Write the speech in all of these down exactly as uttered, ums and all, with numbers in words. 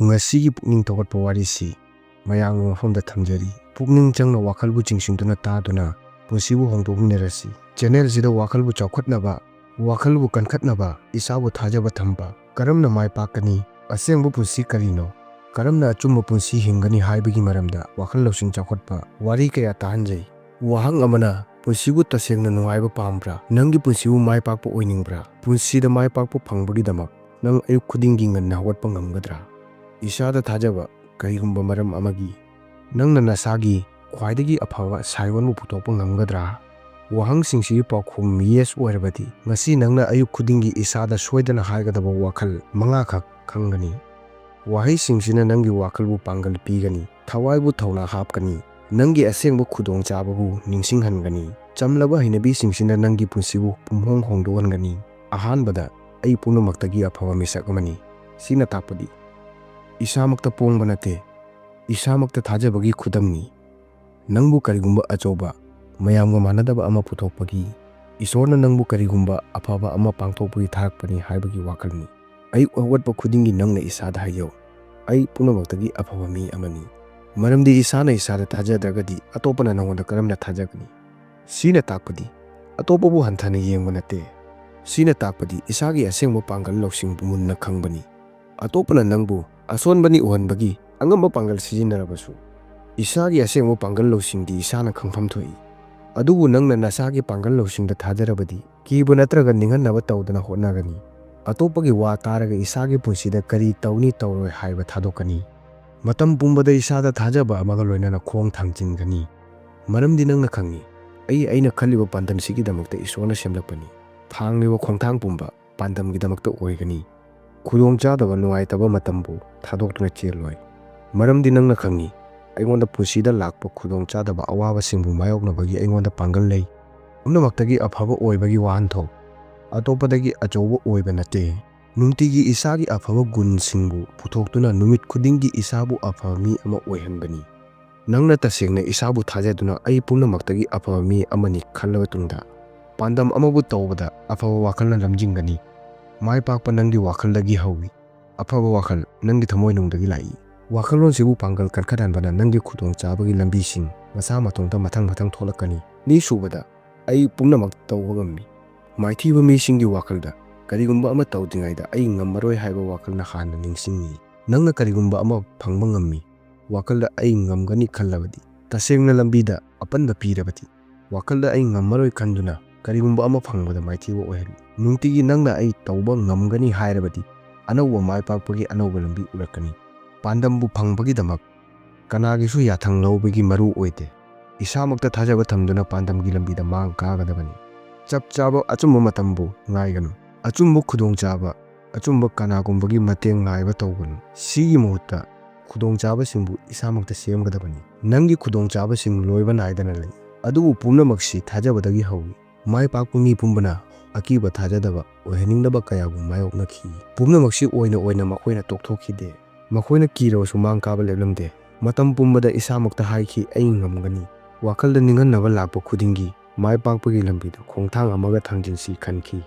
ꯉꯁꯤꯒꯤ ꯄꯨꯛꯅꯤꯡ ꯊꯧꯒꯠꯄ ꯋꯥꯔꯤꯁꯤ ꯃꯌꯥꯝꯒꯤ ꯃꯐꯝꯗ ꯊꯝꯖꯔꯤ꯫ ꯄꯨꯛꯅꯤꯡ ꯆꯪꯅ ꯋꯥꯈꯜꯕꯨ ꯆꯤꯡꯁꯤꯟꯗꯨꯅ ꯇꯥꯗꯨꯅ ꯄꯨꯟꯁꯤꯕꯨ ꯍꯣꯡꯗꯣꯛꯃꯤꯟꯅꯔꯁꯤ꯫ Channel ꯁꯤꯗ ꯋꯥꯈꯜꯕꯨ ꯆꯥꯎꯈꯠꯅꯕ, ꯋꯥꯈꯜꯕꯨ ꯀꯟꯈꯠꯅꯕ, ꯏꯁꯥꯕꯨ ꯊꯥꯖꯕ ꯊꯝꯕ, ꯀꯔꯝꯅ ꯃꯥꯏ ꯄꯥꯛꯀꯅꯤ, ꯑꯁꯦꯡꯕ ꯄꯨꯟꯁꯤ ꯀꯔꯤꯅꯣ, ꯀꯔꯝꯅ ꯑꯆꯨꯝꯕ ꯄꯨꯟꯁꯤ ꯍꯤꯡꯒꯅꯤ ꯍꯥꯏꯕꯒꯤ ꯃꯔꯝꯗ ꯋꯥꯈꯜ ꯂꯧꯁꯤꯡ ꯆꯥꯎꯈꯠꯄ ꯋꯥꯔꯤ ꯀꯌꯥ ꯇꯥꯍꯟꯖꯩ꯫ ꯋꯥꯍꯪ ꯑꯃꯅ, ꯄꯨꯟꯁꯤꯕꯨ ꯇꯁꯦꯡꯅ ꯅꯨꯡꯉꯥꯏꯕ ꯄꯥꯝꯕ꯭ꯔꯥ? ꯅꯪꯒꯤ ꯄꯨꯟꯁꯤꯕꯨ ꯃꯥꯏ ꯄꯥꯛꯄ ꯑꯣꯏꯅꯤꯡꯕ꯭ꯔꯥ? ꯄꯨꯟꯁꯤꯗ ꯃꯥꯏ ꯄꯥꯛꯄ ꯐꯪꯕꯒꯤꯗꯃꯛ ꯅꯪ ꯑꯌꯨꯛ ꯈꯨꯗꯤꯡꯒꯤ ꯉꯟꯅ ꯍꯧꯒꯠꯄ ꯉꯝꯒꯗ꯭ꯔꯥ? ꯏꯁꯥꯗ ꯊꯥꯖꯕ, ꯀꯔꯤꯒꯨꯝꯕ ꯃꯔꯝ ꯑꯃꯒꯤ ꯅꯪꯅ ꯅꯁꯥꯒꯤ ꯈ꯭ꯋꯥꯏꯗꯒꯤ ꯑꯐꯕ ꯁꯥꯏꯑꯣꯟꯕꯨ ꯄꯨꯊꯣꯛꯄ ꯉꯝꯒꯗ꯭ꯔꯥ? ꯋꯥꯍꯪꯁꯤꯡꯁꯤꯒꯤ ꯄꯥꯎꯈꯨꯝ yes ꯑꯣꯏꯔꯕꯗꯤ, ꯉꯁꯤ ꯅꯪꯅ ꯑꯌꯨꯛ ꯈꯨꯗꯤꯡꯒꯤ ꯏꯁꯥꯗ ꯁꯣꯏꯗꯅ ꯍꯥꯏꯒꯗꯕ ꯋꯥꯈꯜ ꯃꯉꯥꯈꯛ ꯈꯪꯒꯅꯤ꯫ ꯋꯥꯍꯩꯁꯤꯡꯁꯤꯅ ꯅꯪꯒꯤ ꯋꯥꯈꯜꯕꯨ ꯄꯥꯡꯒꯜ ꯄꯤꯒꯅꯤ, ꯊꯋꯥꯏꯕꯨ ꯊꯧꯅꯥ ꯍꯥꯞꯀꯅꯤ, ꯅꯪꯒꯤ ꯑꯁꯦꯡꯕ ꯈꯨꯗꯣꯡꯆꯥꯕꯕꯨ ꯅꯤꯡꯁꯤꯡꯍꯟꯒꯅꯤ꯫ ꯆꯝꯂꯕ ꯍꯩꯅꯕꯤꯁꯤꯡꯁꯤꯅ ꯅꯪꯒꯤ ꯄꯨꯟꯁꯤꯕꯨ ꯄꯨꯝꯍꯣꯡ ꯍꯣꯡꯗꯣꯛꯍꯟꯒꯅꯤ꯫ ꯑꯍꯥꯟꯕꯗ, ꯑꯩ ꯄꯨꯝꯅꯃꯛꯇꯒꯤ ꯑꯐꯕ ꯃꯤꯁꯛ ꯑꯃꯅꯤ꯫ ꯁꯤꯅ ꯇꯥꯛꯄꯗꯤ, ꯏꯁꯥꯃꯛꯇ ꯄꯣꯡꯕ ꯅꯠꯇꯦ, ꯏꯁꯥꯃꯛꯇ ꯊꯥꯖꯕꯒꯤ ꯈꯨꯗꯝꯅꯤ꯫ ꯅꯪꯕꯨ ꯀꯔꯤꯒꯨꯝꯕ ꯑꯆꯧꯕ, ꯃꯌꯥꯝꯒ ꯃꯥꯟꯅꯗꯕ ꯑꯃ ꯄꯨꯊꯣꯛꯄꯒꯤ, ꯏꯁꯣꯔꯅ ꯅꯪꯕꯨ ꯀꯔꯤꯒꯨꯝꯕ ꯑꯐꯕ ꯑꯃ ꯄꯥꯡꯊꯣꯛꯄꯒꯤ ꯊꯥꯔꯛꯄꯅꯤ ꯍꯥꯏꯕꯒꯤ ꯋꯥꯈꯜꯅꯤ꯫ ꯑꯌꯨꯛ ꯍꯧꯒꯠꯄ ꯈꯨꯗꯤꯡꯒꯤ ꯅꯪꯅ ꯏꯁꯥꯗ ꯍꯥꯏꯌꯧ, "ꯑꯩ ꯄꯨꯝꯅꯃꯛꯇꯒꯤ ꯑꯐꯕ ꯃꯤ ꯑꯃꯅꯤ"꯫ ꯃꯔꯝꯗꯤ ꯏꯁꯥꯅ ꯏꯁꯥꯗ ꯊꯥꯖꯗ꯭ꯔꯒꯗꯤ ꯑꯇꯣꯞꯄꯅ ꯅꯉꯣꯟꯗ ꯀꯔꯝꯅ ꯊꯥꯖꯒꯅꯤ? ꯁꯤꯅ ꯇꯥꯛꯄꯗꯤ ꯑꯇꯣꯞꯄꯕꯨ ꯍꯟꯊꯅ ꯌꯦꯡꯕ ꯅꯠꯇꯦ꯫ ꯁꯤꯅ ꯇꯥꯛꯄꯗꯤ ꯏꯁꯥꯒꯤ ꯑꯁꯦꯡꯕ ꯄꯥꯡꯒꯜ ꯂꯧꯁꯤꯡꯕꯨ ꯃꯨꯟꯅ ꯈꯪꯕꯅꯤ꯫ ꯑꯇꯣꯞꯄꯅ ꯅꯪꯕꯨ ꯑꯁꯣꯟꯕꯅꯤ ꯎꯍꯟꯕꯒꯤ ꯑꯉꯝꯕ ꯄꯥꯡꯒꯜ ꯁꯤꯖꯤꯟꯅꯔꯕꯁꯨ, ꯏꯁꯥꯒꯤ ꯑꯁꯦꯡꯕ ꯄꯥꯡꯒꯜ ꯂꯧꯁꯤꯡꯗꯤ ꯏꯁꯥꯅ ꯈꯪꯐꯝ ꯊꯣꯛꯏ꯫ ꯑꯗꯨꯕꯨ ꯅꯪꯅ ꯅꯁꯥꯒꯤ ꯄꯥꯡꯒꯜ ꯂꯧꯁꯤꯡꯗ ꯊꯥꯖꯔꯕꯗꯤ, ꯀꯤꯕ ꯅꯠꯇ꯭ꯔꯒ ꯅꯤꯡꯍꯟꯅꯕ ꯇꯧꯗꯅ ꯍꯣꯠꯅꯒꯅꯤ꯫ ꯑꯇꯣꯞꯄꯒꯤ ꯋꯥ ꯇꯥꯔꯒ ꯏꯁꯥꯒꯤ ꯄꯨꯟꯁꯤꯗ ꯀꯔꯤ ꯇꯧꯅꯤ ꯇꯧꯔꯣꯏ ꯍꯥꯏꯕ ꯊꯥꯗꯣꯛꯀꯅꯤ꯫ ꯃꯇꯝ ꯄꯨꯝꯕꯗ ꯏꯁꯥꯗ ꯊꯥꯖꯕ ꯑꯃꯒ ꯂꯣꯏꯅꯅ ꯈꯣꯡ ꯊꯥꯡꯖꯤꯟꯒꯅꯤ꯫ ꯃꯔꯝꯗꯤ ꯅꯪꯅ ꯈꯪꯏ, ꯑꯩ ꯑꯩꯅ ꯈꯜꯂꯤꯕ ꯄꯥꯟꯗꯝꯁꯤꯒꯤꯗꯃꯛꯇ ꯏꯁꯣꯔꯅ ꯁꯦꯝꯂꯛꯄꯅꯤ꯫ ꯊꯥꯡꯂꯤꯕ ꯈꯣꯡꯊꯥꯡ ꯄꯨꯝꯕ ꯄꯥꯟꯗꯝꯒꯤꯗꯃꯛꯇ ꯑꯣꯏꯒꯅꯤ꯫ ꯈꯨꯗꯣꯡꯆꯥꯗꯕ, ꯅꯨꯡꯉꯥꯏꯇꯕ ꯃꯇꯝꯕꯨ ꯊꯥꯗꯣꯛꯇꯨꯅ ꯆꯦꯜꯂꯣꯏ꯫ ꯃꯔꯝꯗꯤ ꯅꯪꯅ ꯈꯪꯏ, ꯑꯩꯉꯣꯟꯗ ꯄꯨꯟꯁꯤꯗ ꯂꯥꯛꯄ ꯈꯨꯗꯣꯡꯆꯥꯗꯕ ꯑꯋꯥꯕꯁꯤꯡꯕꯨ ꯃꯥꯌꯣꯛꯅꯕꯒꯤ ꯑꯩꯉꯣꯟꯗ ꯄꯥꯡꯒꯜ ꯂꯩ꯫ ꯄꯨꯝꯅꯃꯛꯇꯒꯤ ꯑꯐꯕ ꯑꯣꯏꯕꯒꯤ ꯋꯥꯍꯟꯊꯣꯛ, ꯑꯇꯣꯞꯄꯗꯒꯤ ꯑꯆꯧꯕ ꯑꯣꯏꯕ ꯅꯠꯇꯦ꯫ ꯅꯨꯡꯇꯤꯒꯤ ꯏꯁꯥꯒꯤ ꯑꯐꯕ ꯒꯨꯟꯁꯤꯡꯕꯨ ꯄꯨꯊꯣꯛꯇꯨꯅ ꯅꯨꯃꯤꯠ ꯈꯨꯗꯤꯡꯒꯤ ꯏꯁꯥꯕꯨ ꯑꯐꯕ ꯃꯤ ꯑꯃ ꯑꯣꯏꯍꯟꯕꯅꯤ꯫ ꯅꯪꯅ ꯇꯁꯦꯡꯅ ꯏꯁꯥꯕꯨ ꯊꯥꯖꯗꯨꯅ "ꯑꯩ ꯄꯨꯝꯅꯃꯛꯇꯒꯤ ꯑꯐꯕ ꯃꯤ ꯑꯃꯅꯤ" ꯈꯜꯂꯕ ꯇꯨꯡꯗ, ꯄꯥꯟꯗꯝ ꯑꯃꯕꯨ ꯇꯧꯕꯗ ꯑꯐꯕ ꯋꯥꯈꯜꯅ ꯂꯝꯖꯤꯡꯒꯅꯤ꯫ ꯃꯥꯏ ꯄꯥꯛꯄ ꯅꯪꯒꯤ ꯋꯥꯈꯜꯗꯒꯤ ꯍꯧꯏ꯫ ꯑꯐꯕ ꯋꯥꯈꯜ ꯅꯪꯒꯤ ꯊꯃꯣꯏꯅꯨꯡꯗꯒꯤ ꯂꯥꯛꯏ꯫ ꯋꯥꯈꯜꯂꯣꯟꯁꯤꯕꯨ ꯄꯥꯡꯒꯜ ꯀꯟꯈꯠꯍꯟꯕꯅ ꯅꯪꯒꯤ ꯈꯨꯗꯣꯡꯆꯥꯕꯒꯤ ꯂꯝꯕꯤꯁꯤꯡ ꯃꯁꯥ ꯃꯇꯣꯝꯇ ꯃꯊꯪ ꯃꯊꯪ ꯊꯣꯛꯂꯛꯀꯅꯤ꯫ ꯑꯅꯤꯁꯨꯕꯗ, ꯑꯩ ꯄꯨꯝꯅꯃꯛ ꯇꯧꯕ ꯉꯝꯃꯤ꯫ ꯃꯥꯏꯊꯤꯕ ꯃꯤꯁꯤꯡꯒꯤ ꯋꯥꯈꯜꯗ ꯀꯔꯤꯒꯨꯝꯕ ꯑꯃ ꯇꯧꯗ꯭ꯔꯤꯉꯩꯗ ꯑꯩ ꯉꯝꯃꯔꯣꯏ ꯍꯥꯏꯕ ꯋꯥꯈꯜꯅ ꯍꯥꯟꯅ ꯅꯤꯡꯁꯤꯡꯏ꯫ ꯅꯪꯅ ꯀꯔꯤꯒꯨꯝꯕ ꯑꯃ ꯐꯪꯕ ꯉꯝꯃꯤ꯫ ꯋꯥꯈꯜꯗ ꯑꯩ ꯉꯝꯒꯅꯤ ꯈꯜꯂꯕꯗꯤ, ꯇꯁꯦꯡꯅ ꯂꯝꯕꯤꯗ ꯑꯄꯟꯕ ꯄꯤꯔꯕꯗꯤ, ꯋꯥꯈꯜꯗ ꯑꯩ ꯉꯝꯃꯔꯣꯏ ꯈꯟꯗꯨꯅ ꯀꯔꯤꯒꯨꯝꯕ ꯑꯃ ꯐꯪꯕꯗ ꯃꯥꯏꯊꯤꯕ ꯑꯣꯏꯍꯜꯂꯤ꯫ ꯅꯨꯡꯇꯤꯒꯤ ꯅꯪꯅ ꯑꯩ ꯇꯧꯕ ꯉꯝꯒꯅꯤ ꯍꯥꯏꯔꯕꯗꯤ, ꯑꯅꯧꯕ ꯃꯥꯏ ꯄꯥꯛꯄꯒꯤ ꯑꯅꯧꯕ ꯂꯝꯕꯤ ꯎꯔꯛꯀꯅꯤ꯫ ꯄꯥꯟꯗꯝꯕꯨ ꯐꯪꯕꯒꯤꯗꯃꯛ ꯀꯅꯥꯒꯤꯁꯨ ꯌꯥꯊꯪ ꯂꯧꯕꯒꯤ ꯃꯔꯨ ꯑꯣꯏꯗꯦ꯫ ꯏꯁꯥꯃꯛꯇ ꯊꯥꯖꯕ ꯊꯝꯗꯨꯅ ꯄꯥꯟꯗꯝꯒꯤ ꯂꯝꯕꯤꯗ ꯃꯥꯡ ꯀꯥꯒꯗꯕꯅꯤ꯫ ꯆꯞ ꯆꯥꯕ ꯑꯆꯨꯝꯕ ꯃꯇꯝꯕꯨ ꯉꯥꯏꯒꯅꯨ꯫ ꯑꯆꯨꯝꯕ ꯈꯨꯗꯣꯡꯆꯥꯕ, ꯑꯆꯨꯝꯕ ꯀꯅꯥꯒꯨꯝꯕꯒꯤ ꯃꯇꯦꯡ ꯉꯥꯏꯕ ꯇꯧꯒꯅꯨ꯫ ꯁꯤꯒꯤ ꯃꯍꯨꯠꯇ ꯈꯨꯗꯣꯡꯆꯥꯕꯁꯤꯡꯕꯨ ꯏꯁꯥꯃꯛꯇ ꯁꯦꯝꯒꯗꯕꯅꯤ꯫ ꯅꯪꯒꯤ ꯈꯨꯗꯣꯡꯆꯥꯕꯁꯤꯡ ꯂꯣꯏꯕ ꯅꯥꯏꯗꯅ ꯂꯩ, ꯑꯗꯨꯕꯨ ꯄꯨꯝꯅꯃꯛꯁꯤ ꯊꯥꯖꯕꯗꯒꯤ ꯍꯧꯏ꯫ ꯃꯥꯏ ꯄꯥꯛꯄ ꯃꯤ ꯄꯨꯝꯕꯅ ꯑꯀꯤꯕ ꯊꯥꯖꯗꯕ ꯑꯣꯏꯍꯟꯅꯤꯡꯗꯕ ꯀꯌꯥꯕꯨ ꯃꯥꯌꯣꯛꯅꯈꯤ꯫ ꯄꯨꯝꯅꯃꯛꯁꯤ ꯑꯣꯏꯅ ꯑꯣꯏꯅ ꯃꯈꯣꯏꯅ ꯇꯣꯛꯊꯣꯛꯈꯤꯗꯦ꯫ ꯃꯈꯣꯏꯅ ꯀꯤꯔꯕꯁꯨ ꯃꯥꯡ ꯀꯥꯕ ꯂꯦꯞꯂꯝꯗꯦ꯫ ꯃꯇꯝ ꯄꯨꯝꯕꯗ ꯏꯁꯥꯃꯛꯇ ꯍꯥꯏꯈꯤ, "ꯑꯩ ꯉꯝꯒꯅꯤ"꯫ ꯋꯥꯈꯜꯗ ꯅꯤꯡꯍꯟꯅꯕ ꯂꯥꯛꯄ ꯈꯨꯗꯤꯡꯒꯤ ꯃꯥꯏ ꯄꯥꯛꯄꯒꯤ ꯂꯝꯕꯤꯗ ꯈꯣꯡꯊꯥꯡ ꯑꯃꯒ ꯊꯥꯡꯖꯤꯟꯁꯤ ꯈꯟꯈꯤ꯫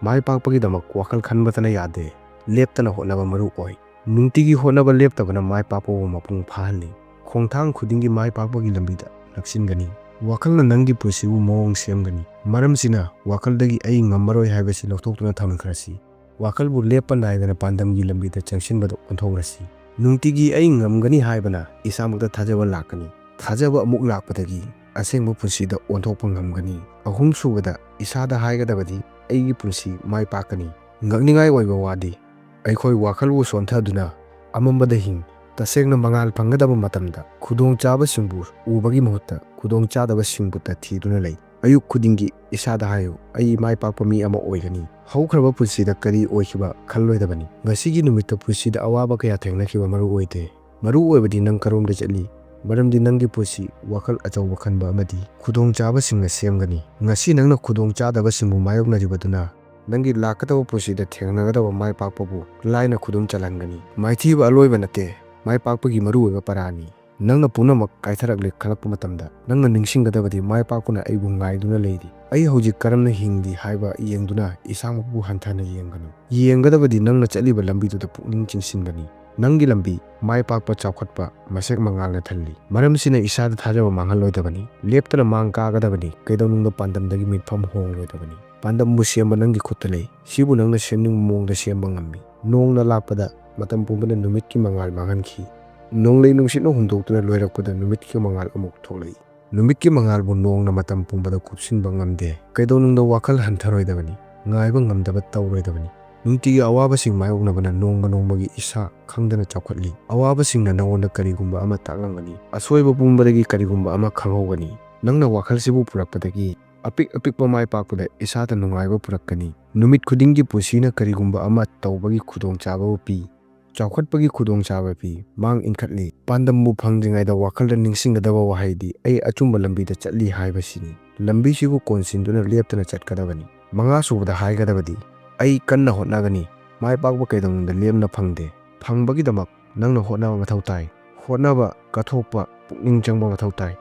ꯃꯥꯏ ꯄꯥꯛꯄꯒꯤꯗꯃꯛ ꯋꯥꯈꯜ ꯈꯟꯕꯇꯅ ꯌꯥꯗꯦ꯫ ꯂꯦꯞꯇꯅ ꯍꯣꯠꯅꯕ ꯃꯔꯨ ꯑꯣꯏ꯫ ꯅꯨꯡꯇꯤꯒꯤ ꯍꯣꯠꯅꯕ ꯂꯦꯞꯇꯕꯅ ꯃꯥꯏ ꯄꯥꯛꯄꯕꯨ ꯃꯄꯨꯡ ꯐꯥꯍꯜꯂꯤ꯫ ꯈꯣꯡꯊꯥꯡ ꯈꯨꯗꯤꯡꯒꯤ ꯃꯥꯏ ꯄꯥꯛꯄꯒꯤ ꯂꯝꯕꯤꯗ ꯅꯛꯁꯤꯟꯒꯅꯤ꯫ ꯋꯥꯈꯜꯅ ꯅꯪꯒꯤ ꯄꯨꯟꯁꯤꯕꯨ ꯃꯑꯣꯡ ꯁꯦꯝꯒꯅꯤ꯫ ꯃꯔꯝꯁꯤꯅ ꯋꯥꯈꯜꯗꯒꯤ "ꯑꯩ ꯉꯝꯃꯔꯣꯏ" ꯍꯥꯏꯕꯁꯤ ꯂꯧꯊꯣꯛꯇꯨꯅ ꯊꯝꯈ꯭ꯔꯁꯤ꯫ ꯋꯥꯈꯜꯕꯨ ꯂꯦꯞꯄ ꯅꯥꯏꯗꯅ ꯄꯥꯟꯗꯝꯒꯤ ꯂꯝꯕꯤꯗ ꯆꯪꯁꯤꯟꯕꯗ ꯑꯣꯟꯊꯣꯛꯂꯁꯤ꯫ ꯅꯨꯡꯇꯤꯒꯤ "ꯑꯩ ꯉꯝꯒꯅꯤ" ꯍꯥꯏꯕꯅ ꯏꯁꯥꯃꯛꯇ ꯊꯥꯖꯕ ꯂꯥꯛꯀꯅꯤ꯫ ꯊꯥꯖꯕ ꯑꯃꯨꯛ ꯂꯥꯛꯄꯗꯒꯤ ꯑꯁꯦꯡꯕ ꯄꯨꯟꯁꯤꯗ ꯑꯣꯟꯊꯣꯛꯄ ꯉꯝꯒꯅꯤ꯫ ꯑꯍꯨꯝꯁꯨꯕꯗ, ꯏꯁꯥꯗ ꯍꯥꯏꯒꯗꯕꯗꯤ, "ꯑꯩꯒꯤ ꯄꯨꯟꯁꯤ ꯃꯥꯏ ꯄꯥꯛꯀꯅꯤ"꯫ ꯉꯛꯅꯤꯡꯉꯥꯏ ꯑꯣꯏꯕ ꯋꯥꯗꯤ, ꯑꯩꯈꯣꯏ ꯋꯥꯈꯜꯕꯨ ꯁꯣꯟꯊꯗꯨꯅ ꯑꯃꯝꯕꯗ ꯍꯤꯡ, ꯇꯁꯦꯡꯅ ꯃꯉꯥꯜ ꯐꯪꯒꯗꯕ ꯃꯇꯝꯗ ꯈꯨꯗꯣꯡꯆꯥꯕꯁꯤꯡꯕꯨ ꯎꯕꯒꯤ ꯃꯍꯨꯠꯇ ꯈꯨꯗꯣꯡꯆꯥꯗꯕꯁꯤꯡꯕꯨꯇ ꯊꯤꯗꯨꯅ ꯂꯩ꯫ ꯑꯌꯨꯛ ꯈꯨꯗꯤꯡꯒꯤ ꯏꯁꯥꯗ ꯍꯥꯏꯌꯨ, "ꯑꯩ ꯃꯥꯏ ꯄꯥꯛꯄ ꯃꯤ ꯑꯃ ꯑꯣꯏꯒꯅꯤ"꯫ ꯍꯧꯈ꯭ꯔꯕ ꯄꯨꯟꯁꯤꯗ ꯀꯔꯤ ꯑꯣꯏꯈꯤꯕ ꯈꯜꯂꯣꯏꯗꯕꯅꯤ꯫ ꯉꯁꯤꯒꯤ ꯅꯨꯃꯤꯠꯇ ꯄꯨꯟꯁꯤꯗ ꯑꯋꯥꯕ ꯀꯌꯥ ꯊꯦꯡꯅꯈꯤꯕ ꯃꯔꯨ ꯑꯣꯏꯗꯦ꯫ ꯃꯔꯨ ꯑꯣꯏꯕꯗꯤ ꯅꯪ ꯀꯔꯣꯝꯗ ꯆꯠꯂꯤ, ꯃꯔꯝꯗꯤ ꯅꯪꯒꯤ ꯄꯨꯟꯁꯤ ꯋꯥꯈꯜ ꯑꯆꯧꯕ ꯈꯟꯕ ꯑꯃꯗꯤ ꯈꯨꯗꯣꯡꯆꯥꯕꯁꯤꯡꯅ ꯁꯦꯝꯒꯅꯤ꯫ ꯉꯁꯤ ꯅꯪꯅ ꯈꯨꯗꯣꯡꯆꯥꯗꯕꯁꯤꯡꯕꯨ ꯃꯥꯌꯣꯛꯅꯔꯤꯕꯗꯨꯅ ꯅꯪꯒꯤ ꯂꯥꯛꯀꯗꯕ ꯄꯨꯟꯁꯤꯗ ꯊꯦꯡꯅꯒꯗꯕ ꯃꯥꯏ ꯄꯥꯛꯄꯕꯨ ꯂꯥꯏꯅ ꯈꯨꯗꯨꯝ ꯆꯜꯍꯟꯒꯅꯤ꯫ ꯃꯥꯏꯊꯤꯕ ꯑꯂꯣꯏꯕ ꯅꯠꯇꯦ, ꯃꯥꯏ ꯄꯥꯛꯄꯒꯤ ꯃꯔꯨꯑꯣꯏꯕ ꯄꯔꯥꯅꯤ꯫ ꯅꯪꯅ ꯄꯨꯝꯅꯃꯛ ꯀꯥꯏꯊꯔꯛꯂꯦ ꯈꯜꯂꯛꯄ ꯃꯇꯝꯗ, ꯅꯪꯅ ꯅꯤꯡꯁꯤꯡꯒꯗꯕꯗꯤ ꯃꯥꯏ ꯄꯥꯛꯄꯅ ꯑꯩꯕꯨ ꯉꯥꯏꯗꯨꯅ ꯂꯩꯔꯤ꯫ ꯑꯩ ꯍꯧꯖꯤꯛ ꯀꯔꯝꯅ ꯍꯤꯡꯂꯤ ꯍꯥꯏꯕ ꯌꯦꯡꯗꯨꯅ ꯏꯁꯥꯃꯛꯄꯨ ꯍꯟꯊꯅ ꯌꯦꯡꯒꯅꯨ꯫ ꯌꯦꯡꯒꯗꯕꯗꯤ ꯅꯪꯅ ꯆꯠꯂꯤꯕ ꯂꯝꯕꯤꯗꯨꯗ ꯄꯨꯛꯅꯤꯡ ꯆꯤꯡꯁꯤꯟꯕꯅꯤ꯫ ꯅꯪꯒꯤ ꯂꯝꯕꯤ ꯃꯥꯏ ꯄꯥꯛꯄ, ꯆꯥꯎꯈꯠꯄ, ꯃꯁꯦꯛ ꯃꯉꯥꯜꯅ ꯊꯜꯂꯤ꯫ ꯃꯔꯝꯁꯤꯅ ꯏꯁꯥꯗ ꯊꯥꯖꯕ ꯃꯥꯡꯍꯜꯂꯣꯏꯗꯕꯅꯤ꯫ ꯂꯦꯞꯇꯅ ꯃꯥꯡ ꯀꯥꯒꯗꯕꯅꯤ꯫ ꯀꯩꯗꯧꯅꯨꯡꯗ ꯄꯥꯟꯗꯝꯗꯒꯤ ꯃꯤꯠꯐꯝ ꯍꯣꯡꯂꯣꯏꯗꯕꯅꯤ꯫ ꯄꯥꯟꯗꯝꯕꯨ ꯁꯦꯝꯕ ꯅꯪꯒꯤ ꯈꯨꯠꯇ ꯂꯩ꯫ ꯁꯤꯕꯨ ꯅꯪꯅ ꯁꯦꯝꯅꯤꯡꯕ ꯃꯑꯣꯡꯗ ꯁꯦꯝꯕ ꯉꯝꯃꯤ꯫ ꯅꯣꯡꯅ ꯂꯥꯛꯄꯗ ꯃꯇꯝ ꯄꯨꯝꯕꯗ ꯅꯨꯃꯤꯠꯀꯤ ꯃꯉꯥꯜ ꯃꯥꯡꯍꯟꯈꯤ꯫ ꯅꯣꯡꯂꯩ ꯅꯨꯡꯁꯤꯠꯅ ꯍꯨꯝꯗꯣꯛꯇꯨꯅ ꯂꯣꯏꯔꯛꯄꯗ ꯅꯨꯃꯤꯠꯀꯤ ꯃꯉꯥꯜ ꯑꯃꯨꯛ ꯊꯣꯛꯂꯛꯏ꯫ ꯅꯨꯃꯤꯠꯀꯤ ꯃꯉꯥꯜꯕꯨ ꯅꯣꯡꯅ ꯃꯇꯝ ꯄꯨꯝꯕꯗ ꯀꯨꯞꯁꯤꯟꯕ ꯉꯝꯗꯦ꯫ ꯀꯩꯗꯧꯅꯨꯡꯗ ꯋꯥꯈꯜ ꯍꯟꯊꯔꯣꯏꯗꯕꯅꯤ꯫ ꯉꯥꯏꯕ ꯉꯝꯗꯕ ꯇꯧꯔꯣꯏꯗꯕꯅꯤ꯫ ꯅꯨꯡꯇꯤꯒꯤ ꯑꯋꯥꯕꯁꯤꯡ ꯃꯥꯌꯣꯛꯅꯕꯅ ꯅꯣꯡꯃ ꯅꯣꯡꯃꯒꯤ ꯏꯁꯥ ꯈꯪꯗꯅ ꯆꯥꯎꯈꯠꯂꯤ꯫ ꯑꯋꯥꯕꯁꯤꯡꯅ ꯅꯉꯣꯟꯗ ꯀꯔꯤꯒꯨꯝꯕ ꯑꯃ ꯇꯥꯛꯂꯝꯒꯅꯤ꯫ ꯑꯁꯣꯏꯕ ꯄꯨꯝꯕꯗꯒꯤ ꯀꯔꯤꯒꯨꯝꯕ ꯑꯃ ꯈꯪꯍꯧꯒꯅꯤ꯫ ꯅꯪꯅ ꯋꯥꯈꯜꯁꯤꯕꯨ ꯄꯨꯔꯛꯄꯗꯒꯤ ꯑꯄꯤꯛ ꯑꯄꯤꯛꯄ ꯃꯥꯏ ꯄꯥꯛꯄꯗ ꯏꯁꯥꯗ ꯅꯨꯡꯉꯥꯏꯕ ꯄꯨꯔꯛꯀꯅꯤ꯫ ꯅꯨꯃꯤꯠ ꯈꯨꯗꯤꯡꯒꯤ ꯄꯨꯟꯁꯤꯅ ꯀꯔꯤꯒꯨꯝꯕ ꯑꯃ ꯇꯧꯕꯒꯤ ꯈꯨꯗꯣꯡꯆꯥꯕꯕꯨ ꯄꯤ꯫ ꯆꯥꯎꯈꯠꯄꯒꯤ ꯈꯨꯗꯣꯡꯆꯥꯕ ꯄꯤ꯫ ꯃꯥꯡ ꯏꯟꯈꯠꯂꯤ꯫ ꯄꯥꯟꯗꯝꯕꯨ ꯐꯪꯗ꯭ꯔꯤꯉꯩꯗ ꯋꯥꯈꯜꯗ ꯅꯤꯡꯁꯤꯡꯒꯗꯕ ꯋꯥꯍꯩꯗꯤ "ꯑꯩ ꯑꯆꯨꯝꯕ ꯂꯝꯕꯤꯗ ꯆꯠꯂꯤ" ꯍꯥꯏꯕꯁꯤꯅꯤ꯫ ꯂꯝꯕꯤꯁꯤꯕꯨ ꯀꯣꯟꯁꯤꯟꯗꯨꯅ ꯂꯦꯞꯇꯅ ꯆꯠꯀꯗꯕꯅꯤ꯫ ꯃꯉꯥ ꯁꯨꯕꯗ ꯍꯥꯏꯒꯗꯕꯗꯤ "ꯑꯩ ꯀꯟꯅ ꯍꯣꯠꯅꯒꯅꯤ"꯫ ꯃꯥꯏ ꯄꯥꯛꯄ ꯀꯩꯗꯧꯅꯨꯡꯗ ꯂꯦꯝꯅ ꯐꯪꯗꯦ꯫ ꯐꯪꯕꯒꯤꯗꯃꯛ ꯅꯪꯅ ꯍꯣꯠꯅꯕ ꯃꯊꯧ ꯇꯥꯏ꯫ ꯍꯣꯠꯅꯕ, ꯀꯠꯊꯣꯛꯄ, ꯄꯨꯛꯅꯤꯡ ꯆꯪꯕ ꯃꯊꯧ ꯇꯥꯏ꯫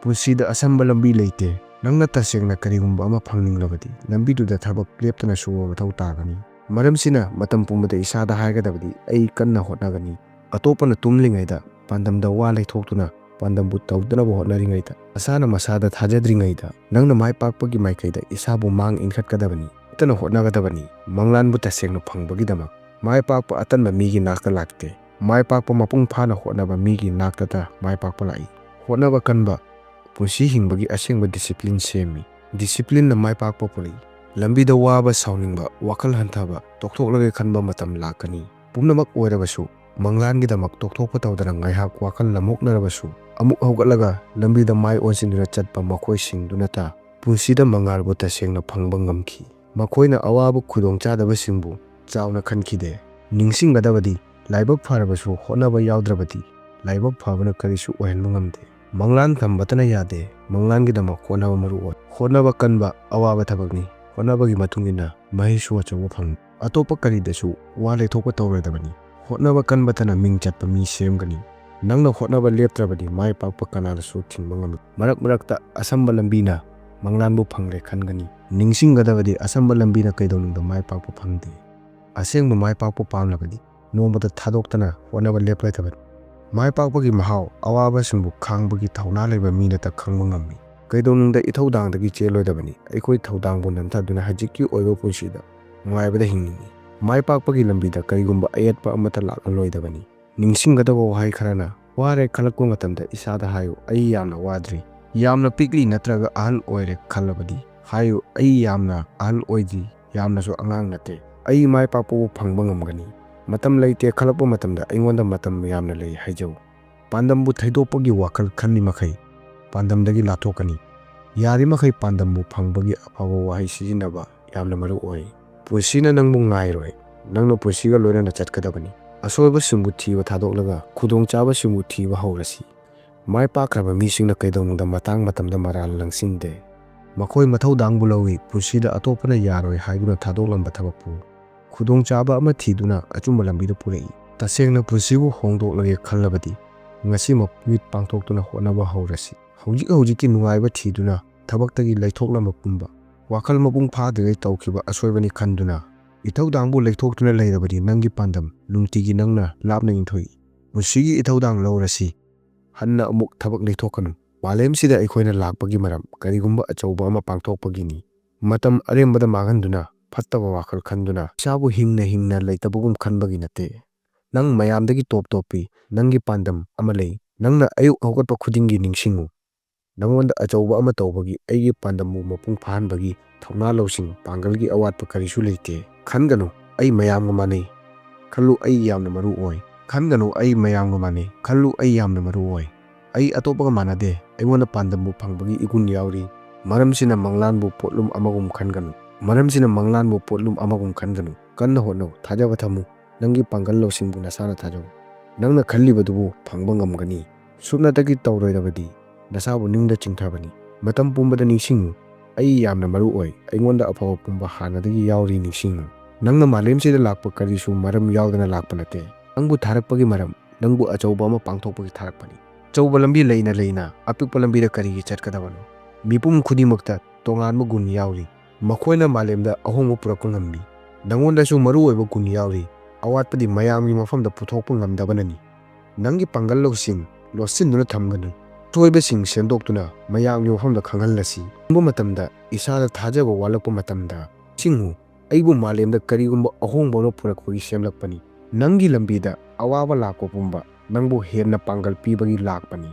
ꯄꯨꯟꯁꯤꯗ ꯑꯁꯝꯕ ꯂꯝꯕꯤ ꯂꯩꯇꯦ꯫ ꯅꯪꯅ ꯇꯁꯦꯡꯅ ꯀꯔꯤꯒꯨꯝꯕ ꯑꯃ ꯐꯪꯅꯤꯡꯂꯕꯗꯤ, ꯂꯝꯕꯤꯗꯨꯗ ꯊꯕꯛ ꯂꯦꯞꯇꯅ ꯁꯨꯕ ꯃꯊꯧ ꯇꯥꯒꯅꯤ꯫ ꯃꯔꯝꯁꯤꯅ ꯃꯇꯝ ꯄꯨꯝꯕꯗ ꯏꯁꯥꯗ ꯍꯥꯏꯒꯗꯕꯗꯤ "ꯑꯩ ꯀꯟꯅ ꯍꯣꯠꯅꯒꯅꯤ"꯫ ꯑꯇꯣꯞꯄꯅ ꯇꯨꯝꯂꯤꯉꯩꯗ ꯄꯥꯟꯗꯝꯗ ꯋꯥ ꯂꯩꯊꯣꯛꯇꯨꯅ ꯄꯥꯟꯗꯝꯕꯨ ꯇꯧꯗꯅꯕ ꯍꯣꯠꯅꯔꯤꯉꯩꯗ, ꯃꯁꯥꯅ ꯃꯁꯥꯗ ꯊꯥꯖꯗ꯭ꯔꯤꯉꯩꯗ, ꯅꯪꯅ ꯃꯥꯏ ꯄꯥꯛꯄꯒꯤ ꯃꯥꯏꯀꯩꯗ ꯏꯁꯥꯕꯨ ꯃꯥꯡ ꯏꯟꯈꯠꯀꯗꯕꯅꯤ꯫ ꯂꯦꯞꯇꯅ ꯍꯣꯠꯅꯒꯗꯕꯅꯤ꯫ ꯃꯪꯂꯥꯟꯕꯨ ꯇꯁꯦꯡꯅ ꯐꯪꯕꯒꯤꯗꯃꯛ ꯃꯥꯏ ꯄꯥꯛꯄ ꯑꯇꯟꯕ ꯃꯤꯒꯤ ꯅꯥꯛꯇ ꯂꯥꯛꯇꯦ꯫ ꯃꯥꯏ ꯄꯥꯛꯄ ꯃꯄꯨꯡ ꯐꯥꯅ ꯍꯣꯠꯅꯕ ꯃꯤꯒꯤ ꯅꯥꯛꯇꯇ ꯃꯥꯏ ꯄꯥꯛꯄ ꯂꯥꯛꯏ꯫ ꯍꯣꯠꯅꯕ ꯀꯟꯕ ꯄꯨꯟꯁꯤ ꯍꯤꯡꯕꯒꯤ ꯑꯁꯦꯡꯕ ꯗꯤꯁꯤꯄ꯭ꯂꯤꯟ ꯁꯦꯝꯃꯤ꯫ ꯗꯤꯁꯤꯄ꯭ꯂꯤꯟꯅ ꯃꯥꯏ ꯄꯥꯛꯄ ꯄꯨꯔꯛꯏ꯫ ꯂꯝꯕꯤꯗ ꯋꯥꯕ, ꯁꯥꯎꯅꯤꯡꯕ, ꯋꯥꯈꯜ ꯍꯟꯊꯕ, ꯇꯣꯛꯊꯣꯛꯂꯒꯦ ꯈꯟꯕ ꯃꯇꯝ ꯂꯥꯛꯀꯅꯤ꯫ ꯄꯨꯝꯅꯃꯛ ꯑꯣꯏꯔꯕꯁꯨ, ꯃꯪꯂꯥꯟꯒꯤꯗꯃꯛ ꯇꯣꯛꯊꯣꯛꯄ ꯇꯧꯗꯅ ꯉꯥꯏꯍꯥꯛ ꯋꯥꯈꯜ ꯂꯝꯍꯣꯛꯅꯔꯕꯁꯨ, ꯑꯃꯨꯛ ꯍꯧꯒꯠꯂꯒ ꯂꯝꯕꯤꯗ ꯃꯥꯏ ꯑꯣꯟꯁꯤꯟꯗꯨꯅ ꯆꯠꯄ ꯃꯈꯣꯏꯁꯤꯡꯗꯨꯅꯇ ꯄꯨꯟꯁꯤꯗ ꯃꯉꯥꯜꯕꯨ ꯇꯁꯦꯡꯅ ꯐꯪꯕ ꯉꯝꯈꯤ꯫ ꯃꯈꯣꯏꯅ ꯑꯋꯥꯕ ꯈꯨꯗꯣꯡꯆꯥꯗꯕꯁꯤꯡꯕꯨ ꯆꯥꯎꯅ ꯈꯟꯈꯤꯗꯦ꯫ ꯅꯤꯡꯁꯤꯡꯒꯗꯕꯗꯤ, ꯂꯥꯏꯕꯛ ꯐꯔꯕꯁꯨ ꯍꯣꯠꯅꯕ ꯌꯥꯎꯗ꯭ꯔꯕꯗꯤ ꯂꯥꯏꯕꯛ ꯐꯕꯅ ꯀꯔꯤꯁꯨ ꯑꯣꯏꯍꯟꯕ ꯉꯝꯗꯦ꯫ ꯃꯪꯂꯥꯟ ꯊꯝꯕꯇꯅ ꯌꯥꯗꯦ, ꯃꯪꯂꯥꯟꯒꯤꯗꯃꯛ ꯍꯣꯠꯅꯕ ꯃꯔꯨ ꯑꯣꯏ꯫ ꯍꯣꯠꯅꯕ ꯀꯟꯕ ꯑꯋꯥꯕ ꯊꯕꯛꯅꯤ꯫ ꯍꯣꯠꯅꯕꯒꯤ ꯃꯇꯨꯡ ꯏꯟꯅ ꯃꯍꯩꯁꯨ ꯑꯆꯧꯕ ꯐꯪꯏ꯫ ꯑꯇꯣꯞꯄ ꯀꯔꯤꯗꯁꯨ ꯋꯥ ꯂꯩꯊꯣꯛꯄ ꯇꯧꯔꯣꯏꯗꯕꯅꯤ꯫ ꯍꯣꯠꯅꯕ ꯀꯟꯕꯇꯅ ꯃꯤꯡ ꯆꯠꯄ ꯃꯤ ꯁꯦꯝꯒꯅꯤ꯫ ꯅꯪꯅ ꯍꯣꯠꯅꯕ ꯂꯦꯞꯇ꯭ꯔꯕꯗꯤ ꯃꯥꯏ ꯄꯥꯛꯄ ꯀꯅꯥꯅꯁꯨ ꯊꯤꯡꯕ ꯉꯝꯂꯣꯏ꯫ ꯃꯔꯛ ꯃꯔꯛꯇ ꯑꯁꯝꯕ ꯂꯝꯕꯤꯅ ꯃꯪꯂꯥꯟꯕꯨ ꯐꯪꯂꯦ ꯈꯟꯒꯅꯤ꯫ ꯅꯤꯡꯁꯤꯡꯒꯗꯕꯗꯤ ꯑꯁꯝꯕ ꯂꯝꯕꯤꯅ ꯀꯩꯗꯧꯅꯨꯡꯗ ꯃꯥꯏ ꯄꯥꯛꯄ ꯐꯪꯗꯦ꯫ ꯑꯁꯦꯡꯕ ꯃꯥꯏ ꯄꯥꯛꯄ ꯄꯥꯝꯂꯕꯗꯤ ꯅꯣꯡꯃꯇ ꯊꯥꯗꯣꯛꯇꯅ ꯍꯣꯠꯅꯕ ꯂꯦꯞꯂꯣꯏꯗꯕꯅꯤ꯫ ꯃꯥꯏ ꯄꯥꯛꯄꯒꯤ ꯃꯍꯥꯎ ꯑꯋꯥꯕꯁꯤꯡꯕꯨ ꯈꯥꯡꯕꯒꯤ ꯊꯧꯅꯥ ꯂꯩꯕ ꯃꯤ ꯅꯠꯇ ꯈꯪꯕ ꯉꯝꯃꯤ꯫ ꯀꯩꯗꯧꯅꯨꯡꯗ ꯏꯊꯧꯗꯥꯡꯗꯒꯤ ꯆꯦꯜꯂꯣꯏꯗꯕꯅꯤ꯫ ꯑꯩꯈꯣꯏ ꯊꯧꯗꯥꯡꯕꯨ ꯅꯝꯊꯗꯨꯅ ꯍꯧꯖꯤꯛꯀꯤ ꯑꯣꯏꯕ ꯄꯨꯟꯁꯤꯗ ꯅꯨꯡꯉꯥꯏꯕꯗ ꯍꯤꯡꯅꯤꯡꯏ꯫ ꯃꯥꯏ ꯄꯥꯛꯄꯒꯤ ꯂꯝꯕꯤꯗ ꯀꯔꯤꯒꯨꯝꯕ ꯑꯌꯦꯠꯄ ꯑꯃꯠꯇ ꯂꯥꯛꯂꯂꯣꯏꯗꯕꯅꯤ꯫ ꯅꯤꯡꯁꯤꯡꯒꯗꯕ ꯋꯥꯍꯩ ꯈꯔꯅ, "ꯋꯥꯔꯦ" ꯈꯜꯂꯛꯄ ꯃꯇꯝꯗ ꯏꯁꯥꯗ ꯍꯥꯏꯌꯨ, "ꯑꯩ ꯌꯥꯝꯅ ꯋꯥꯗ꯭ꯔꯤ"꯫ ꯌꯥꯝꯅ ꯄꯤꯛꯂꯤ ꯅꯠꯇ꯭ꯔꯒ ꯑꯍꯜ ꯑꯣꯏꯔꯦ ꯈꯜꯂꯕꯗꯤ ꯍꯥꯏꯌꯨ, "ꯑꯩ ꯌꯥꯝꯅ ꯑꯍꯜ ꯑꯣꯏꯗ꯭ꯔꯤ, ꯌꯥꯝꯅꯁꯨ ꯑꯉꯥꯡ ꯅꯠꯇꯦ"꯫ "ꯑꯩ ꯃꯥꯏ ꯄꯥꯛꯄꯕꯨ ꯐꯪꯕ ꯉꯝꯒꯅꯤ"꯫ "ꯃꯇꯝ ꯂꯩꯇꯦ" ꯈꯜꯂꯛꯄ ꯃꯇꯝꯗ "ꯑꯩꯉꯣꯟꯗ ꯃꯇꯝ ꯌꯥꯝꯅ ꯂꯩ" ꯍꯥꯏꯖꯧ꯫ ꯄꯥꯟꯗꯝꯕꯨ ꯊꯩꯗꯣꯛꯄꯒꯤ ꯋꯥꯈꯜ ꯈꯜꯂꯤ ꯃꯈꯩ ꯄꯥꯟꯗꯝꯗꯒꯤ ꯂꯥꯞꯊꯣꯛꯀꯅꯤ꯫ ꯌꯥꯔꯤꯃꯈꯩ ꯄꯥꯟꯗꯝꯕꯨ ꯐꯪꯕꯒꯤ ꯑꯐꯕ ꯋꯥꯍꯩ ꯁꯤꯖꯤꯟꯅꯕ ꯌꯥꯝꯅ ꯃꯔꯨ ꯑꯣꯏ꯫ ꯄꯨꯟꯁꯤꯅ ꯅꯪꯕꯨ ꯉꯥꯏꯔꯣꯏ, ꯅꯪꯅ ꯄꯨꯟꯁꯤꯒ ꯂꯣꯏꯅꯅ ꯆꯠꯀꯗꯕꯅꯤ꯫ ꯑꯁꯣꯏꯕꯁꯤꯡꯕꯨ ꯊꯤꯕ ꯊꯥꯗꯣꯛꯂꯒ ꯈꯨꯗꯣꯡꯆꯥꯕꯁꯤꯡꯕꯨ ꯊꯤꯕ ꯍꯧꯔꯁꯤ꯫ ꯃꯥꯏ ꯄꯥꯛꯈ꯭ꯔꯕ ꯃꯤꯁꯤꯡꯅ ꯀꯩꯗꯧꯅꯨꯡꯗ ꯃꯇꯥꯡ ꯃꯇꯝꯗ ꯃꯔꯥꯜ ꯂꯪꯁꯤꯟꯗꯦ꯫ ꯃꯈꯣꯏ ꯃꯊꯧꯗꯥꯡꯕꯨ ꯂꯧꯏ, ꯄꯨꯟꯁꯤꯗ ꯑꯇꯣꯞꯄꯅ ꯌꯥꯔꯣꯏ ꯍꯥꯏꯗꯨꯅ ꯊꯥꯗꯣꯛꯂꯝꯕ ꯊꯕꯛꯄꯨ꯫ ꯈꯨꯗꯣꯡꯆꯥꯕ ꯑꯃ ꯊꯤꯗꯨꯅ ꯑꯆꯨꯝꯕ ꯂꯝꯕꯤꯗ ꯄꯨꯔꯛꯏ꯫ ꯇꯁꯦꯡꯅ ꯄꯨꯟꯁꯤꯕꯨ ꯍꯣꯡꯗꯣꯛꯂꯒꯦ ꯈꯜꯂꯕꯗꯤ ꯉꯁꯤꯃꯛ ꯃꯤꯠ ꯄꯥꯡꯊꯣꯛꯇꯨꯅ ꯍꯣꯠꯅꯕ ꯍꯧꯔꯁꯤ꯫ ꯍꯧꯖꯤꯛ ꯍꯧꯖꯤꯛꯀꯤ ꯅꯨꯡꯉꯥꯏꯕ ꯊꯤꯗꯨꯅ ꯊꯕꯛꯇꯒꯤ ꯂꯩꯊꯣꯛꯂꯝꯕ ꯄꯨꯝꯕ, ꯋꯥꯈꯜ ꯃꯄꯨꯡ ꯐꯥꯗ꯭ꯔꯤꯉꯩ ꯇꯧꯈꯤꯕ ꯑꯁꯣꯏꯕꯅꯤ ꯈꯟꯗꯨꯅ ꯏꯊꯧꯗꯥꯡꯕꯨ ꯂꯩꯊꯣꯛꯇꯨꯅ ꯂꯩꯔꯕꯗꯤ ꯅꯪꯒꯤ ꯄꯥꯟꯗꯝ ꯅꯨꯡꯇꯤꯒꯤ ꯅꯪꯅ ꯂꯥꯞꯅ ꯏꯟꯊꯣꯛꯏ꯫ ꯄꯨꯟꯁꯤꯒꯤ ꯏꯊꯧꯗꯥꯡ ꯂꯧꯔꯁꯤ꯫ ꯍꯟꯅ ꯑꯃꯨꯛ ꯊꯕꯛ ꯂꯩꯊꯣꯛꯀꯅꯨ꯫ ꯃꯥꯂꯦꯝꯁꯤꯗ ꯑꯩꯈꯣꯏꯅ ꯂꯥꯛꯄꯒꯤ ꯃꯔꯝ ꯀꯔꯤꯒꯨꯝꯕ ꯑꯆꯧꯕ ꯑꯃ ꯄꯥꯡꯊꯣꯛꯄꯒꯤꯅꯤ꯫ ꯃꯇꯝ ꯑꯔꯦꯝꯕꯗ ꯃꯥꯡꯍꯟꯗꯨꯅ ꯐꯠꯇꯕ ꯋꯥꯈꯜ ꯈꯟꯗꯨꯅ ꯏꯁꯥꯕꯨ ꯍꯤꯡꯅ ꯍꯤꯡꯅ ꯂꯩꯇꯕꯒꯨꯝ ꯈꯟꯕꯒꯤ ꯅꯠꯇꯦ꯫ ꯅꯪ ꯃꯌꯥꯝꯗꯒꯤ ꯇꯣꯞ ꯇꯣꯞꯄꯤ꯫ ꯅꯪꯒꯤ ꯄꯥꯟꯗꯝ ꯑꯃ ꯂꯩ꯫ ꯅꯪꯅ ꯑꯌꯨꯛ ꯍꯧꯒꯠꯄ ꯈꯨꯗꯤꯡꯒꯤ ꯅꯤꯡꯁꯤꯡꯉꯨ, ꯅꯉꯣꯟꯗ ꯑꯆꯧꯕ ꯑꯃ ꯇꯧꯕꯒꯤ, ꯑꯩꯒꯤ ꯄꯥꯟꯗꯝꯕꯨ ꯃꯄꯨꯡ ꯐꯥꯍꯟꯕꯒꯤ ꯊꯧꯅꯥ ꯂꯧꯁꯤꯡ ꯄꯥꯡꯒꯜꯒꯤ ꯑꯋꯥꯠꯄ ꯀꯔꯤꯁꯨ ꯂꯩꯇꯦ꯫ ꯈꯟꯒꯅꯨ, "ꯑꯩ ꯃꯌꯥꯝꯒ ꯃꯥꯟꯅꯩ" ꯈꯜꯂꯨ, "ꯑꯩ ꯌꯥꯝꯅ ꯃꯔꯨ ꯑꯣꯏ"꯫ ꯈꯟꯒꯅꯨ, "ꯑꯩ ꯃꯌꯥꯝꯒ ꯃꯥꯟꯅꯩ" ꯈꯜꯂꯨ, "ꯑꯩ ꯌꯥꯝꯅ ꯃꯔꯨ ꯑꯣꯏ"꯫ "ꯑꯩ ꯑꯇꯣꯞꯄꯒ ꯃꯥꯟꯅꯗꯦ, ꯑꯩꯉꯣꯟꯗ ꯄꯥꯟꯗꯝꯕꯨ ꯐꯪꯕꯒꯤ ꯏꯒꯨꯟ ꯌꯥꯎꯔꯤ"꯫ ꯃꯔꯝꯁꯤꯅ ꯃꯪꯂꯥꯟꯕꯨ ꯄꯣꯠꯂꯨꯝ ꯑꯃꯒꯨꯝ ꯈꯟꯒꯅꯨ꯫ ꯃꯔꯝꯁꯤꯅ ꯃꯪꯂꯥꯟꯕꯨ ꯄꯣꯠꯂꯨꯝ ꯑꯃꯒꯨꯝ ꯈꯟꯒꯅꯨ꯫ ꯀꯟꯅ ꯍꯣꯠꯅꯧ, ꯊꯥꯖꯕ ꯊꯝꯃꯨ꯫ ꯅꯪꯒꯤ ꯄꯥꯡꯒꯜ ꯂꯧꯁꯤꯡꯕꯨ ꯅꯁꯥꯅ ꯊꯥꯖꯧ꯫ ꯅꯪꯅ ꯈꯜꯂꯤꯕꯗꯨꯕꯨ ꯐꯪꯕ ꯉꯝꯒꯅꯤ꯫ ꯁꯨꯞꯅꯇꯒꯤ ꯇꯧꯔꯣꯏꯗꯕꯗꯤ ꯅꯁꯥꯕꯨ ꯅꯤꯡꯗ ꯆꯤꯡꯊꯕꯅꯤ꯫ ꯃꯇꯝ ꯄꯨꯝꯕꯗ ꯅꯤꯡꯁꯤꯡꯉꯨ, "ꯑꯩ ꯌꯥꯝꯅ ꯃꯔꯨ ꯑꯣꯏ, ꯑꯩꯉꯣꯟꯗ ꯑꯐꯕ ꯄꯨꯝꯕ ꯍꯥꯟꯅꯗꯒꯤ ꯌꯥꯎꯔꯤ" ꯅꯤꯡꯁꯤꯡꯉꯨ꯫ ꯅꯪꯅ ꯃꯥꯂꯦꯝꯁꯤꯗ ꯂꯥꯛꯄ ꯀꯔꯤꯁꯨ ꯃꯔꯝ ꯌꯥꯎꯗꯅ ꯂꯥꯛꯄ ꯅꯠꯇꯦ꯫ ꯅꯪꯕꯨ ꯊꯥꯔꯛꯄꯒꯤ ꯃꯔꯝ ꯅꯪꯕꯨ ꯑꯆꯧꯕ ꯑꯃ ꯄꯥꯡꯊꯣꯛꯄꯒꯤ ꯊꯥꯔꯛꯄꯅꯤ꯫ ꯑꯆꯧꯕ ꯂꯝꯕꯤ ꯂꯩꯅ ꯂꯩꯅ ꯑꯄꯤꯛꯄ ꯂꯝꯕꯤꯗ ꯀꯔꯤꯒꯤ ꯆꯠꯀꯗꯕꯅꯣ? ꯃꯤꯄꯨꯝ ꯈꯨꯗꯤꯡꯃꯛꯇ ꯇꯣꯉꯥꯟꯕ ꯒꯨꯟ ꯌꯥꯎꯔꯤ꯫ ꯃꯈꯣꯏꯅ ꯃꯥꯂꯦꯝꯗ ꯑꯍꯣꯡꯕ ꯄꯨꯔꯛꯄ ꯉꯝꯃꯤ꯫ ꯅꯉꯣꯟꯗꯁꯨ ꯃꯔꯨ ꯑꯣꯏꯕ ꯒꯨꯟ ꯌꯥꯎꯔꯤ꯫ ꯑꯋꯥꯠꯄꯗꯤ ꯃꯌꯥꯝꯒꯤ ꯃꯐꯝꯗ ꯄꯨꯊꯣꯛꯄ ꯉꯝꯗꯕꯅꯅꯤ꯫ ꯅꯪꯒꯤ ꯄꯥꯡꯒꯜ ꯂꯧꯁꯤꯡ ꯂꯣꯠꯁꯤꯟꯗꯨꯅ ꯊꯝꯒꯅꯨ꯫ ꯑꯁꯣꯏꯕꯁꯤꯡ ꯁꯦꯝꯗꯣꯛꯇꯨꯅ ꯃꯌꯥꯝꯒꯤ ꯃꯐꯝꯗ ꯈꯪꯍꯜꯂꯁꯤ꯫ ꯈꯪꯕ ꯃꯇꯝꯗ ꯏꯁꯥꯗ ꯊꯥꯖꯕ ꯋꯥꯠꯂꯛꯄ ꯃꯇꯝꯗ ꯅꯤꯡꯁꯤꯡꯉꯨ, ꯑꯩꯕꯨ ꯃꯥꯂꯦꯝꯗ ꯀꯔꯤꯒꯨꯝꯕ ꯑꯍꯣꯡꯕ ꯑꯃ ꯄꯨꯔꯛꯄꯒꯤ ꯁꯦꯝꯂꯛꯄꯅꯤ꯫ ꯅꯪꯒꯤ ꯂꯝꯕꯤꯗ ꯑꯋꯥꯕ ꯂꯥꯛꯄ ꯄꯨꯝꯕ ꯅꯪꯕꯨ ꯍꯦꯟꯅ ꯄꯥꯡꯒꯜ ꯄꯤꯕꯒꯤ ꯂꯥꯛꯄꯅꯤ꯫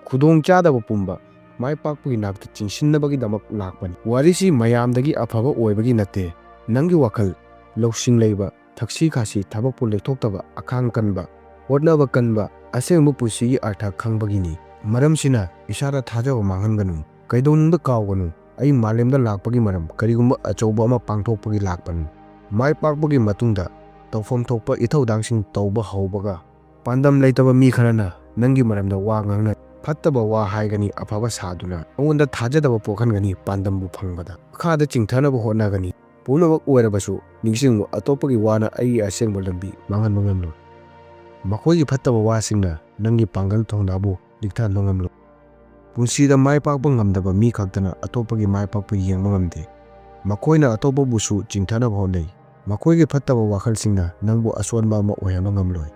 ꯈꯨꯗꯣꯡꯆꯥꯗꯕ ꯄꯨꯝꯕ ꯃꯥꯏ ꯄꯥꯛꯄꯒꯤ ꯅꯥꯛꯇ ꯆꯤꯡꯁꯤꯟꯅꯕꯒꯤꯗꯃꯛ ꯂꯥꯛꯄꯅꯤ꯫ ꯋꯥꯔꯤꯁꯤ ꯃꯌꯥꯝꯗꯒꯤ ꯑꯐꯕ ꯑꯣꯏꯕꯒꯤ ꯅꯠꯇꯦ꯫ ꯅꯪꯒꯤ ꯋꯥꯈꯜ ꯂꯧꯁꯤꯡ ꯂꯩꯕ, ꯊꯛꯁꯤ ꯈꯥꯁꯤ, ꯊꯕꯛꯄꯨ ꯂꯦꯞꯊꯣꯛꯇꯕ, ꯑꯈꯥꯡ ꯀꯟꯕ, ꯍꯣꯠꯅꯕ ꯀꯟꯕ, ꯑꯁꯦꯡꯕ ꯄꯨꯟꯁꯤꯒꯤ ꯑꯔꯊ ꯈꯪꯕꯒꯤꯅꯤ꯫ ꯃꯔꯝꯁꯤꯅ ꯏꯁꯥꯗ ꯊꯥꯖꯕ ꯃꯥꯡꯍꯟꯒꯅꯨ꯫ ꯀꯩꯗꯧꯅꯨꯡꯗ ꯀꯥꯎꯒꯅꯨ, ꯑꯩ ꯃꯥꯂꯦꯝꯗ ꯂꯥꯛꯄꯒꯤ ꯃꯔꯝ ꯀꯔꯤꯒꯨꯝꯕ ꯑꯆꯧꯕ ꯑꯃ ꯄꯥꯡꯊꯣꯛꯄꯒꯤ ꯂꯥꯛꯄꯅꯤ꯫ ꯃꯥꯏ ꯄꯥꯛꯄꯒꯤ ꯃꯇꯨꯡꯗ ꯇꯧꯐꯝ ꯊꯣꯛꯄ ꯏꯊꯧꯗꯥꯡꯁꯤꯡ ꯇꯧꯕ ꯍꯧꯕꯒ ꯄꯥꯟꯗꯝ ꯂꯩꯇꯕ ꯃꯤ ꯈꯔꯅ ꯅꯪꯒꯤ ꯃꯔꯝꯗ ꯋꯥ ꯉꯥꯡꯅ ꯐꯠꯇꯕ ꯋꯥ ꯍꯥꯏꯒꯅꯤ, ꯑꯐꯕ ꯁꯥꯗꯨꯅ ꯅꯉꯣꯟꯗ ꯊꯥꯖꯗꯕ ꯄꯣꯛꯍꯟꯒꯅꯤ꯫ ꯄꯥꯟꯗꯝꯕꯨ ꯐꯪꯕꯗ ꯃꯈꯥꯗ ꯆꯤꯡꯊꯅꯕ ꯍꯣꯠꯅꯒꯅꯤ꯫ ꯄꯨꯝꯅꯃꯛ ꯑꯣꯏꯔꯕꯁꯨ ꯅꯤꯡꯁꯤꯡꯉꯨ, ꯑꯇꯣꯞꯄꯒꯤ ꯋꯥꯅ ꯑꯩꯒꯤ ꯑꯁꯦꯡꯕ ꯂꯝꯕꯤ ꯃꯥꯡꯍꯟꯕ ꯉꯝꯂꯣꯏ꯫ ꯃꯈꯣꯏꯒꯤ ꯐꯠꯇꯕ ꯋꯥꯁꯤꯡꯅ ꯅꯪꯒꯤ ꯄꯥꯡꯒꯜ ꯊꯧꯅꯥꯕꯨ ꯅꯤꯛꯊꯍꯟꯕ ꯉꯝꯂꯣꯏ꯫ ꯄꯨꯟꯁꯤꯗ ꯃꯥꯏ ꯄꯥꯛꯄ ꯉꯝꯗꯕ ꯃꯤ ꯈꯛꯇꯅ ꯑꯇꯣꯞꯄꯒꯤ ꯃꯥꯏ ꯄꯥꯛꯄ ꯌꯦꯡꯕ ꯉꯝꯗꯦ꯫ ꯃꯈꯣꯏꯅ ꯑꯇꯣꯞꯄꯕꯨꯁꯨ ꯆꯤꯡꯊꯅꯕ ꯍꯣꯠꯅꯩ꯫ ꯃꯈꯣꯏꯒꯤ ꯐꯠꯇꯕ ꯋꯥꯈꯜꯁꯤꯡꯅ ꯅꯪꯕꯨ ꯑꯁꯣꯟꯕ ꯑꯃ ꯑꯣꯏꯍꯟꯕ ꯉꯝꯂꯣꯏ꯫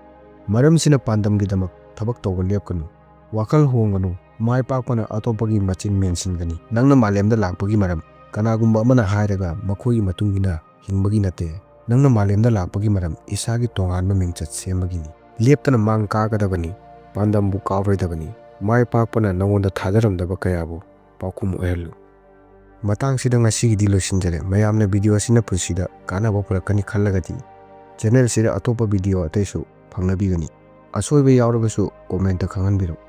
ꯃꯔꯝꯁꯤꯅ ꯄꯥꯟꯗꯝꯒꯤꯗꯃꯛ ꯊꯕꯛ ꯇꯧꯕ ꯂꯦꯞꯀꯅꯨ꯫ ꯋꯥꯈꯜ ꯍꯣꯡꯒꯅꯨ꯫ ꯃꯥꯏ ꯄꯥꯛꯄꯅ ꯑꯇꯣꯞꯄꯒꯤ ꯃꯆꯤꯟ ꯃꯦꯟꯁꯤꯟꯒꯅꯤ꯫ ꯅꯪꯅ ꯃꯥꯂꯦꯝꯗ ꯂꯥꯛꯄꯒꯤ ꯃꯔꯝ ꯀꯅꯥꯒꯨꯝꯕ ꯑꯃꯅ ꯍꯥꯏꯔꯒ ꯃꯈꯣꯏꯒꯤ ꯃꯇꯨꯡ ꯏꯟꯅ ꯍꯤꯡꯕꯒꯤ ꯅꯠꯇꯦ꯫ ꯅꯪꯅ ꯃꯥꯂꯦꯝꯗ ꯂꯥꯛꯄꯒꯤ ꯃꯔꯝ ꯏꯁꯥꯒꯤ ꯇꯣꯉꯥꯟꯕ ꯃꯤꯡꯆꯠ ꯁꯦꯝꯕꯒꯤꯅꯤ꯫ ꯂꯦꯞꯇꯅ ꯃꯥꯡ ꯀꯥꯒꯗꯕꯅꯤ꯫ ꯄꯥꯟꯗꯝꯕꯨ ꯀꯥꯎꯔꯣꯏꯗꯕꯅꯤ꯫ ꯃꯥꯏ ꯄꯥꯛꯄꯅ ꯅꯉꯣꯟꯗ ꯊꯥꯖꯔꯝꯗꯕ ꯀꯌꯥꯕꯨ ꯄꯥꯎꯈꯨꯝ ꯑꯣꯏꯍꯜꯂꯨ꯫ ꯃꯇꯥꯡꯁꯤꯗ ꯉꯁꯤꯒꯤꯗꯤ ꯂꯣꯏꯁꯤꯟꯖꯔꯦ꯫ ꯃꯌꯥꯝꯅ ꯚꯤꯗꯤꯑꯣ ꯑꯁꯤꯅ ꯄꯨꯟꯁꯤꯗ ꯀꯥꯟꯅꯕ ꯄꯨꯔꯛꯀꯅꯤ ꯈꯜꯂꯒꯗꯤ ꯆꯦꯅꯦꯜꯁꯤꯗ ꯑꯇꯣꯞꯄ ꯚꯤꯗꯤꯑꯣ ꯑꯇꯩꯁꯨ ꯐꯪꯅꯕꯤꯒꯅꯤ꯫ ꯑꯁꯣꯏꯕ ꯌꯥꯎꯔꯕꯁꯨ ꯀꯣꯃꯦꯟꯇ ꯈꯪꯍꯟꯕꯤꯔꯛꯎ꯫